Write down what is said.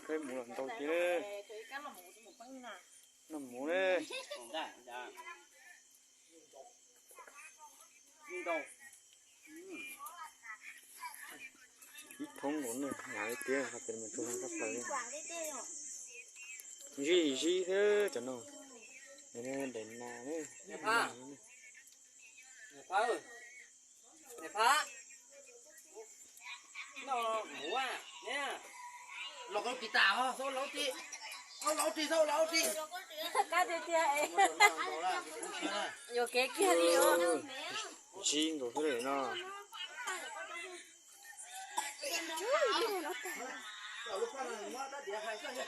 Khawb mus los ntau tiag. Noj mus na. Ib thoob nkaus ne, hnyav li tiag, hais tias mus tsuag tshaj plaws li. Zij zij xwb cov no. Daim nas ne. Los koj tis tas, los tis, los tis, los tis. Qab tiag tiag es. Yuam kev kiag li os. Zij nkaus xwb li no. Thoob dub ne.